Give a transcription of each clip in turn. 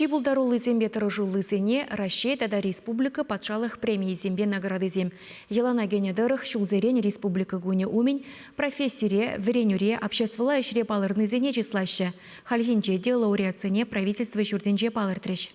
Чи пултаруллисемпе тӑрӑшуллисене Раҫҫей тата республика патшалӑх премийӗсемпе наградисем. Йӑлана кӗнӗ тӑрӑх ҫулсерен Республика кунӗ умӗн профессире, вӗренӳре, обществӑлла ӗҫре палӑрнисене чыслаҫҫӗ. Хальхинче те лауреатсене правительство ҫуртӗнче палӑртрӗҫ.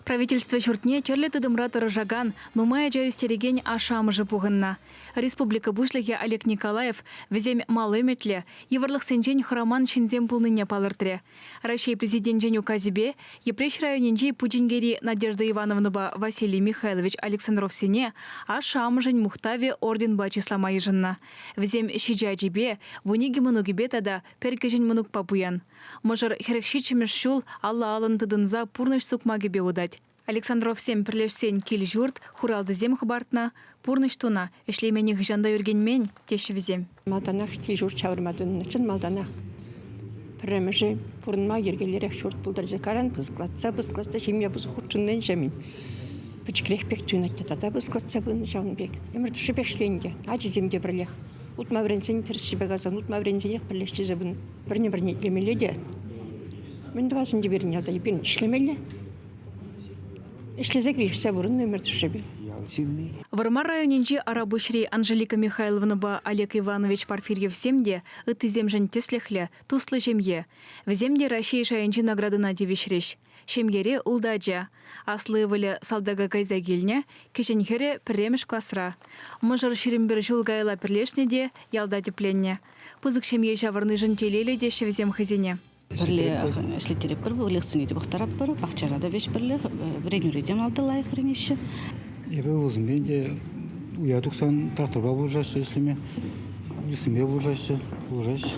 Правительство ҫуртне тӗрлӗ тытӑмра тӑрӑшакан, нумай ача ӳстерекен ашшӗ-амӑшӗ пухӑннӑ. Республика Пуҫлӑхӗ Олег Николаев вӗсем мал ӗмӗтлӗ, йывӑрлӑхсенчен хӑраман ҫынсем пулнине палӑртрӗ. Раҫҫей Президенчӗн указӗпе Йӗпреҫ районӗнчи Пучинкери Надежда Ивановнӑпа Василий Михайлович Александровсене Ашшӗ-амӑшӗн мухтавӗ орденпа чыслама йышӑннӑ. Вӗсем ҫичӗ ачипе, 12 мӑнукӗпе тата пӗр кӗҫӗн мӑнукпа пуян. Мӑшӑр 47-мӗш ҫул алла-аллӑн тытӑнса пурнӑҫ сукмакӗпе утать. Александровсем пӗрлешсен кил-ҫурт, хуралтӑсем хӑпартнӑ, пурнӑҫ тунӑ, ӗҫлеме нихӑҫан та ӳркенмен, теҫҫӗ вӗсем. Малтанах кил-ҫурт ҫавӑрма тытӑннӑ. Чӑн малтанах пӗрремӗшӗ пурӑнма йӗркеллӗрех ҫурт пултӑрчӗ. Кайран пысӑклатса, пысӑклатса ҫемье пысӑк хутшӑннин ҫемйин пӗчӗкрех пек туйӑнать те тата пысӑклатса пынӑ ҫавӑн пек. Ӗмӗр тӑршшӗпех ӗҫленӗ те. Ачисем те пӗрлех. Утма вӗренсен тӗрӗссипе каласан утма вӗренсенех пӗрле ӗҫлесе пынӑ. Пӗрне-пӗрне итлемелле те. Мӗн тӑвас ӗнтӗ пирӗн ялта? Пирӗн ӗҫлемелле. Ӗҫлесе килӗшсе пурӑннӑ ӗмӗр тӑршшӗпе. Ял ҫынни. Вӑрмар районӗнчи Арапуҫри Анжелика Михайловнӑпа Олег Иванович Порфирьевсем те ыттисемшӗн тӗслӗхлӗ, туслӑ ҫемье. Вӗсем те Раҫҫей шайӗнчи наградӑна тивӗҫрӗҫ. Ҫемьере ултӑ ача. Аслӑ ывӑлӗ салтака кайса килнӗ, кӗҫӗн хӗрӗ пӗрремӗш класра. Мӑшӑр 21 ҫул каялла пӗрлешнӗ те ялта тӗпленнӗ. Пысӑк ҫемье ҫавӑрнишӗн телейлӗ теҫҫӗ вӗсем хӑйсене. Пӗрле ӗҫлеттеретпӗр, выльӑхсене те пӑхтаратпӑр, пахчара та веҫ пӗрлех, вӗренӳре те малта лайӑх вӗренеҫҫӗ. Эпӗ ывӑлсемпе те уя тухсан тракторпа пулӑшаҫҫӗ ӗҫлеме, выльӑхсемпе пулӑшаҫҫӗ, пулӑшаҫҫӗ.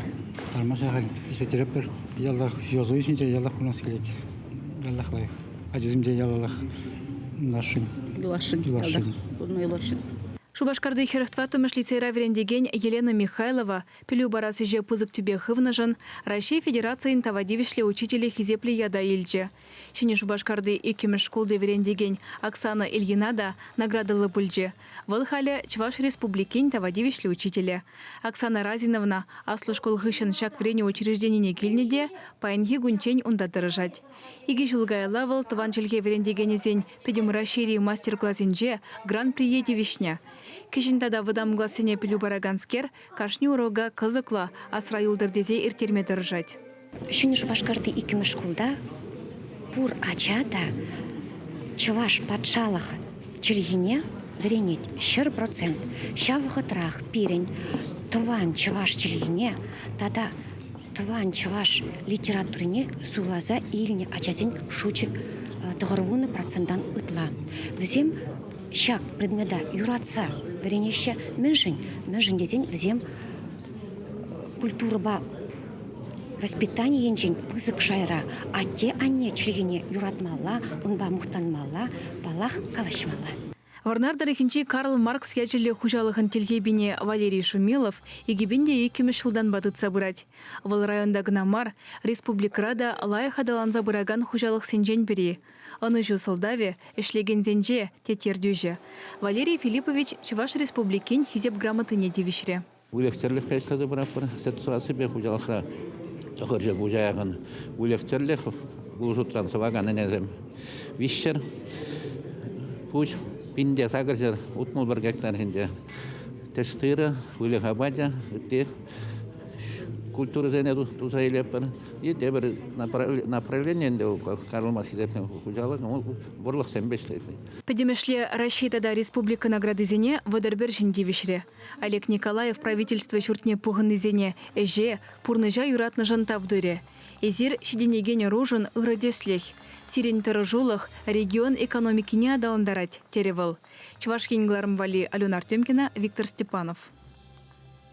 Тармаша халь ӗҫлеттеретпӗр. Ялтах ҫуралса ӳснӗ ялтах пурӑнас килет. Ялтах лайӑх. Ачасем те ялалах юласшӑн. Юласшӑн. Юласшӑн. Пурӑнма юласшӑн. Шупашкарти 44-мӗш лицейра вӗрентекен Елена Михайлова пӗлӳ парас ӗҫе пысӑк тӳпе хывнӑшӑн Раҫҫей Федерацийӗн тава тивӗҫлӗ учителӗ хисеплӗ ята илчӗ. Ҫӗнӗ Шупашкарти иккӗмӗш шкулти вӗрентекен Оксана Ильина та наградӑллӑ пулчӗ. Вӑл халӗ Чӑваш Республикин тава тивӗҫлӗ учителӗ. Оксана Разиновна аслӑ шкул хыҫҫӑн ҫак вӗренӳ учрежденине килнӗ те паянхи кунччен унта тӑрӑшать. Икӗ ҫул каялла вӑл тӑван чӗлхе вӗрентекенӗсен Пӗтӗм Раҫҫейри мастер-класӗнче гран-прие тивӗҫнӗ. Кӗҫӗн тата вӑтам классене пӗлӳ параканскер кашни урока кӑсӑклӑ, асра юлтӑр тесе ирттерме тӑрӑшать. Ҫӗнӗ Шупашкарти иккӗмӗш шкулта пур ача та чӑваш патшалӑх чӗлхине вӗренет 100%. Ҫав вӑхӑтрах пирӗн тӑван чӑваш чӗлхине тата тӑван чӑваш литературине суйласа илнӗ ачасен шучӗ 90 процентан ытла. Вӗсем ҫак предмета юратса вӗренеҫҫӗ. Мӗншӗн? Мӗншӗн тесен вӗсем культурӑпа воспитани енчен пысӑк шайра атте-анне чӗлхине юратмалла, унпа мухтанмалла, паллах, калаҫмалла. Вӑрнар тӑрӑхӗнчи Карл Маркс ячӗллӗ хуҫалӑхӑн тилхепине Валерий Шумилов 2002-мӗш ҫултанпа тытса пырать. Вӑл районта кӑна мар, республикӑра та лайӑх аталанса пыракан хуҫалӑхсенчен пӗри. Ӑнӑҫу сӑлтавӗ ӗҫлекенсенче, тет ертӳҫӗ. Валерий Филиппович Чӑваш Республикин Хисеп грамотине тивӗҫрӗ. Выльӑх-чӗрлӗхпе ӗҫлесе пыратпӑр. Сӗт сӑвассипе хуҫалӑхра тӑхӑрҫӑ пуҫа яхӑн выльӑх-чӗрлӗх, вӑл шутран сӑвакан ӗнесем 300 пуҫ, 1861 гектар ҫинче тӗш тырӑ, выльӑх апачӗ, ытти культурӑсене туса илетпӗр. И тепӗр направлени ӗнтӗ Карл Маркс хисеплӗ хуҫалӑх, вӑрлӑхсемпе ӗҫлет. Пӗтӗмӗшле Раҫҫей тата республика наградисене 31 ҫын тивӗҫрӗ. Олег Николаев правительство ҫуртне пухӑннисене ӗҫе, пурнӑҫа юратнӑшӑн тав турӗ. Эсир ҫитӗнекен ӑрушӑн ырӑ тӗслӗх. Сирӗн тӑрӑшулӑх регион экономикине аталантарать, терӗ вӑл. Чӑваш Ен кӑларӑм валли Алена Артемкина, Виктор Степанов.